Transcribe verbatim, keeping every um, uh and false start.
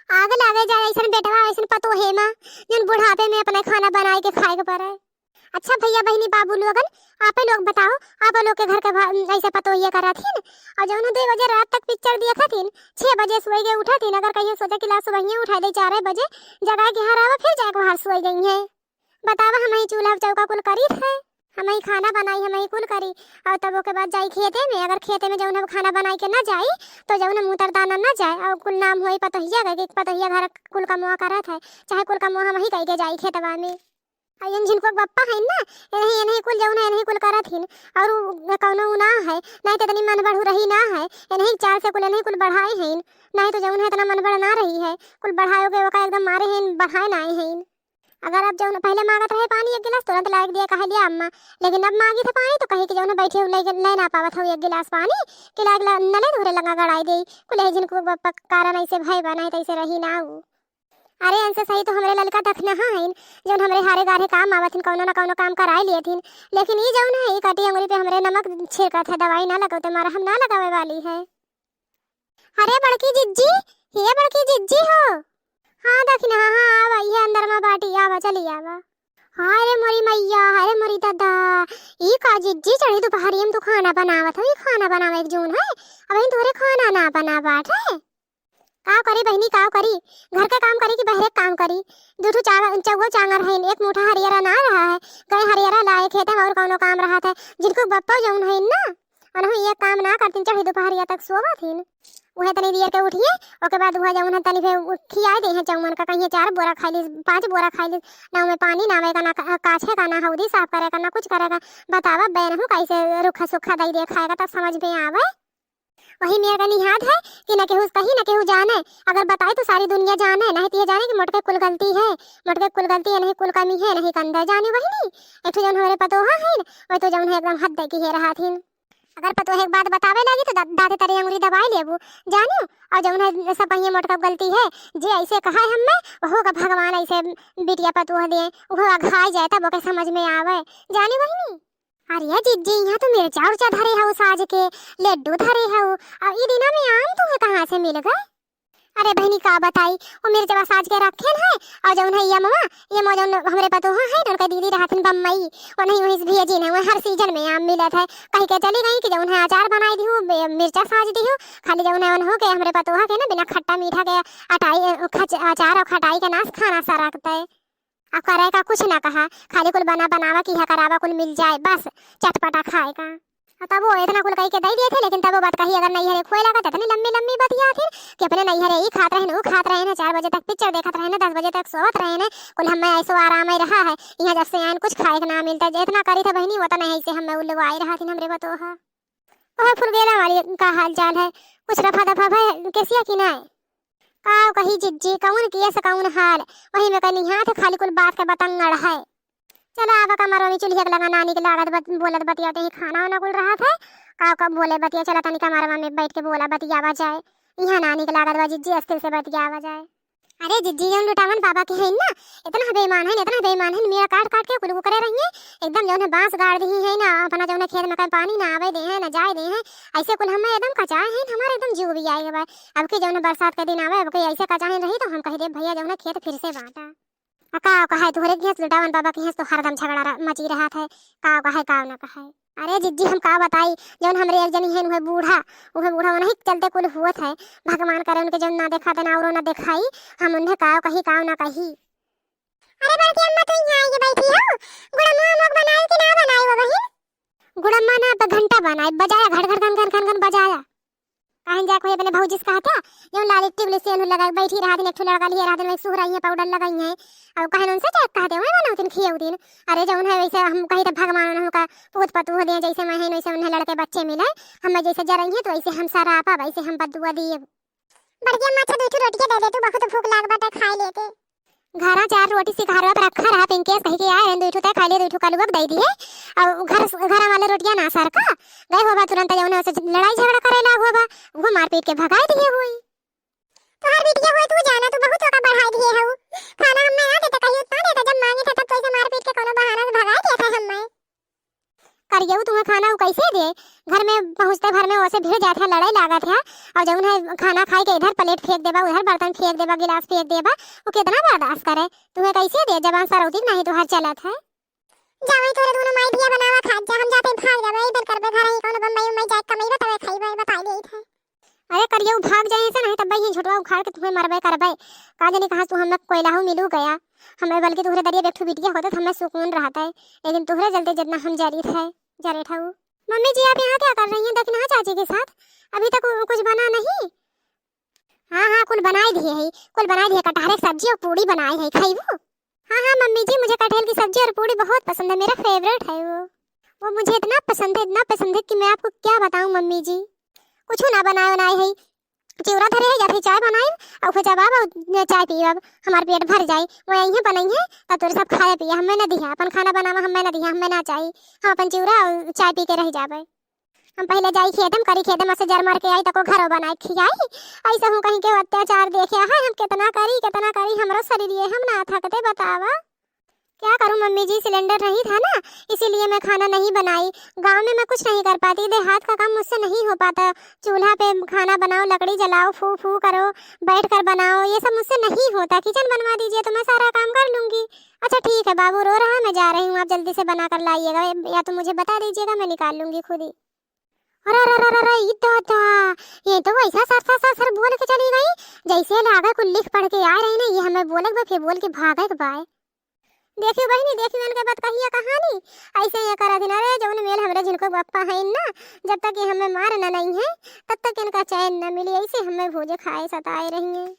आग लागे जाए ऐसन बेटवा, ऐसन पतोहे मा, जौन बुढ़ापे में अपने खाना बनाए के खाए के पड़े। अच्छा भैया, बहिनी, बाबू लोगन, आपे लोग बताओ, आप लोग के घर के भा-, ऐसे पतोहिया करत हिन, और जौन है दुइ बजे रात तक पिक्चर देखत हिन, छह बजे सोए के उठत हिन, अगर कहियो सोचा कि ला सुबहिये उठाई दे चार बजे, जगाए के हरावा, फिर जाए के बाहर सोए गई है। बतावा, हमही चूल्हा चौका कुल करी है, हमही खाना बनाई, हमही कुल करी, और तब ओके बाद जाई खेते में। अगर खेते में जौन है खाना बनाई के ना जाई, तो जौन है मूतर दाना ना जाए, और कुल नाम होई पतोहिया के कि पतोहिया घर कुल कमवा करत है, चाहे कुल कमवा हमही कई के जाई खेतवा में। और इन झिनकुआ के बप्पा है ना, इन्हीं, इन्हीं कुल जौन है, इन्हीं कुल करत हिन, और उ कौनो उ ना है, नहीं तो इतनी मन बढ़ू रही ना है, इन्हीं चाल से कुल, इन्हीं कुल बढ़ाए हैं, नहीं तो जौन है इतना मन बढ़ ना रही है, कुल बढ़ाए के ओका एकदम मारे हैं, बढ़ाए ना आए हैं। अगर अब जौन पहले मांगत रहे पानी एक गिलास, तुरंत लाइके दिया, कहे लिया अम्मा, लेकिन अब मांगी थे पानी तो कहे कि जौन है बैठे ले, ले ना पावत हो एक गिलास पानी, कि लाइके ला-, नले तोहरे लंगा गड़ाई दे। कुल यही झिनकुआ के बप्पा के कारण ऐसे भय बा, नहीं तो ऐसे रही ना उ। अरे, इनसे सही तो हमरे ललका दखिनहा हइन, जौन हमरे हारे गारे काम आवत हिन, कौनो ना कौनो काम कराए लियत हिन। लेकिन ई जौन है, ई काटी अंगुरी पे हमरे नमक छिड़कत है, दवाई ना लगौते मरहम ना लगावे वाली है। अरे बड़की जिज्जी, हे बड़की जिज्जी हो। हाँ दखिनहा, हाँ, हाँ, आवा, ये अंदर मा बाटी, आवा, चली आवा। हाय रे मोरी मैया, हाय रे मोरी दादा, ई का जिज्जी, चढ़ी दुपहरिया में तू खाना बनावत हो, ई खाना बनावे के जौन है, अबहिन तोहरे खाना ना बना बाटे। काव करी बहिनी, काव करी? घर के काम करी कि बहरे के काम करी? दू ठो चांग-, चउगो चांगर हइन, एक मुठा हरियरा ना रहा है। गए हरियरा लाए, खेते में और कौनो काम रहत है। झिनकू बप्पो जौन हइन ना, उनहु एक काम ना करतीन, चढ़ी दुपहरिया तक सोवत हिन। उहे तनी देर के उठिए, ओके बाद उहे जौन है तनी फे उ-, खियाए देहे चउमन का, कहिए चार बोरा खाई ली, पाँच बोरा खाई ली, ना उमे पानी ना आवे का, ना का-, काछे का, ना हौदी साफ करे का, ना कुछ करे का। बतावा, बैनहु कैसे रुखा सुखा दई दे खाए का, तब समझ में आवे। वही मेर का निहाद है कि न केहू कही न केहू जाने, अगर बताई तो सारी दुनिया जाने, नहीं तो ये जाने कि मोटके कुल गलती है, मोटके कुल गलती है, नहीं कुल कमी है, नहीं कंधा जानी बहिनी। एक ठो जौन हमरे पतोहा हइन, वही तो जौन है एकदम हद की है रहत हिन। अगर पतोहे एक बात बतावे लागी तो दा-, दाँते तरे अंगुरी दबाई लेबू, जानियो। और जौन है सब कहिए मोटका गलती है, जे ऐसे कहा है हमें, वहू का भगवान ऐसे बिटिया पतोह दे, वहू अघाई जाए तब ओके समझ में आवे, जानी बहिनी। अरे जिज्जी, यहाँ तो मिर्चा उर्चा धरे हऊ साज के, लड्डू धरे हऊ, और ई दिना में आम तुम्हें कहाँ से मिल गए? अरे बहिनी का बताई, वो मिर्चवा साज के रखेन है, और जौन है ये अमवा, ये अमवा जौन हमरे पतोहा है, उनका दीदी रहथिन बम्बई, वो नहीं वहीं से भेजिन है, वहीं हर सीजन में आम मिलत है, कही के चली गई कि जौन है अचार बनाई दिहू, बे-, मिर्चा साज दिहू, खाली जौन है उन्हों के हमरे पतोहा के ना बिना खट्टा मीठा के अटाई, अ, खच-, अचार और खटाई के नास खाना सरकत है। अब करे का कुछ ना कहा, खाली कुल बना बनावा कि यहाँ करावा कुल मिल जाए, बस चटपटा खाए का। और तब वो इतना कुल कही के दई दिए थे, लेकिन तब वो बात कही अगर नैहरे खोए लगा तो इतनी लंबी लंबी बतिया थी कि अपने नैहरे ई खात रहेन, ऊ खात रहेन, चार बजे तक पिक्चर देखत रहेन, दस बजे तक सोवत रहेन, कुल हमें ऐसो आराम ही रहा है। यहाँ जब से आइन कुछ खाए के ना मिलता, जितना करी था बहिनी, वो तो नहीं ऐसे हमें उल्लू आई रहा थी हमरे बतोहा। ओह फुलगेला वाली का हाल चाल है, कुछ रफा दफा भय केसिया की नाय? काव कही जिज्जी, कौन केस कौन हाल, वही में कनी हाथ खाली कुल बात के बतंगड़ है। चला आवा कमरवा में चुल्हिया के लगा नानी के लागत बत-, बोलत बतियाते ही खाना वाना कुल रहत है। काव कब बोले बतिया, चला तनी कमरवा में बैठ के बोला बतियावा जाए। यहाँ नानी के लागत बा जिज्जी, अस्थिर से बतियावा जाए। अरे जिज्जी, जौन लुटावन बाबा के है ना, इतना बेईमान है, इतना बेईमान है, मेरा काट काट के कुल करे रहिए, एकदम जौन है बांस गाड़ दी है ना, अपना जौन है खेत में कहीं पानी ना आवे दे है, ना जाए दे है, ऐसे कुल हमें एकदम कचाए हैं, हमारे एकदम जीव भी आए बा। अब के जौन है बरसात के दिन आवे, अब के ऐसे कचाए रही तो हम कह दे भैया जौन है खेत फिर से बांटा। आ का कहे तोहरे के यहाँ लुटावन बाबा के यहाँ तो हरदम झगड़ा र-, मची रहत है, का कहे का ना कहे। अरे जिज्जी, हम का बताई, जौन हमरे एक जनी है उहे बूढ़ा, उहे बूढ़ा उन्हीं के चलते कुल हुअत है। भगवान करे उनके जौन ना देखा देना और ना देखाई, हम उन्हें का कही का ना कही। अरे बड़की अम्मा, तू यहाँ आइए बैठी हो, गुड़म्मा मोक बनाए कि ना बनाए वो बहिन? गुड़म्मा ना, अब घंटा बनाए, बजाया घड़ घड़ घन घन घन घन बजाया। कहन जा कोई अपने भौजी से कहता, जौन लाली टिबली से उन्हें लगा बैठी रहत, एक ठो लड़का लिए रहत, वही सुहराई है, पाउडर लगाई है, और कहन उनसे चेक कहते, वही बनाओ दिन खिए दिन। अरे जौन है वैसे हम कही तो भगवान उन्हों का पूत पतूह दे, जैसे मैं है वैसे उन्हें लड़के बच्चे मिले, हमें जैसे जरई है तो वैसे हम सरापा, वैसे हम बदुआ दिए। बड़की अम्मा, अच्छा दू ठो रोटियां दे दे तू, बहुत भूख लाग बाटे, खाए लेते। घरा चार रोटी सिखारवा पे रखा रहा पिंकेश, कही के आए हैं, दू ठो तय खा लिए, दू ठो कलुआ के दे दिए। अब घर, घर वाले रोटियां ना सर का गए होबा तुरंत, जौन है उसे लड़ाई झगड़ा करे लाग होबा, वो मारपीट के भगाए दिए हुई। तोहार बिटिया हुई, तू जाना, तू बहुत ओका बढ़ाए दिए हऊ। खाना हम ना देते, कहीं उतना देते, जब मांगे थे तब तो ऐसे मारपीट के कोनो बहाना से भगाए दिए थे हमें। करियऊ तुम्हें खाना उ कैसे दे? घर में पहुँचते भर में ओसे भिड़ जात है, लड़ाई लागत है। और जौन है खाना खाए के इधर प्लेट फेंक देबा, उधर बर्तन फेंक देबा, गिलास फेंक देबा, वो कितना बर्दाश्त करे? तुम्हें कैसे दे जबान सरौती नहीं तुहार चलत है। जाओ ही तोरे दोनों माई धिया बनावा खात जा, हम जाते भाग जाबे, इधर करबे घर ही कौनो बम्बई उम्बई जाए कमैबे तबे खैबे, बताई देत है। अरे करियो भाग जाए से नहीं तब ही झुटवा उखाड़ के तुम्हें मरबे करबे। का जाने कहाँ तू हमें कोयलाहू मिलू गया। हमें बल्कि तुहरे दरिया बेठू बिटिया होते तो हमें सुकून रहता है, लेकिन तुहरे जलते जितना हम जरी थे, जरे ठाऊ। मम्मी जी आप यहाँ क्या कर रही हैं दखिनहा चाची के साथ? अभी तक वो कुछ बना नहीं? हाँ हाँ कुल बनाए दिए है, कुल बनाए दिए, कटहरे की सब्जी और पूड़ी बनाए है, खाइबू? हाँ हाँ मम्मी जी मुझे कटहल की सब्जी और पूड़ी बहुत पसंद है, मेरा फेवरेट है वो। वो मुझे इतना पसंद है, इतना पसंद है कि मैं आपको क्या बताऊँ मम्मी जी। कुछ ना बनाए बनाए है, चिवड़ा धरे है या फिर चाय बनाए और फिर जब आब चाय पीब, हमार पेट भर जाए। वो यहीं बनाई है तब तोरे सब खाए पिए, हमें ना दिया, अपन खाना बनावा हमें ना दिया, हमें ना चाहिए, हम अपन चिवड़ा और चाय पी के रह जाबे। हम पहले जाई खेते में, करी खेते में से जर मार के आई, तको घरो बनाए खियाई। ऐसा हूँ कहीं के अत्याचार देखे है, हम कितना करी, कितना करी, हमरो शरीर ये हम ना थकते, बतावा। क्या करूँ मम्मी जी, सिलेंडर नहीं था ना, इसीलिए मैं खाना नहीं बनाई। गांव में मैं कुछ नहीं कर पाती, देहात का काम मुझसे नहीं हो पाता। चूल्हा पे खाना बनाओ, लकड़ी जलाओ, फू फू करो, बैठ कर बनाओ, ये सब मुझसे नहीं होता। किचन बनवा दीजिए तो मैं सारा काम कर लूँगी। अच्छा ठीक है, बाबू रो रहा है, मैं जा रही हूँ, आप जल्दी से बना कर लाइएगा, या तो मुझे बता दीजिएगा, मैं निकाल लूँगी खुद ही। अरे, अरे, अरे, अरे, अरे, ई दादा, ये तो वैसा सर, सर, सर, सर बोल के चली गई, जैसे लागे कुल लिख पढ़ के आए रही ना, ये हमें बोले के बा, फिर बोल के भागे के बाय। देखियो बहिनी, देखियो इनके बतकहिया कहानी, ऐसे ये करत हिन। अरे, जौन मेल हमरे जिनको बप्पा है ना, जब तक ये हमें मार ना नहीं है, तब तक इनका चैन ना मिली, ऐसे हमें भोजे खाए सताए रही हैं।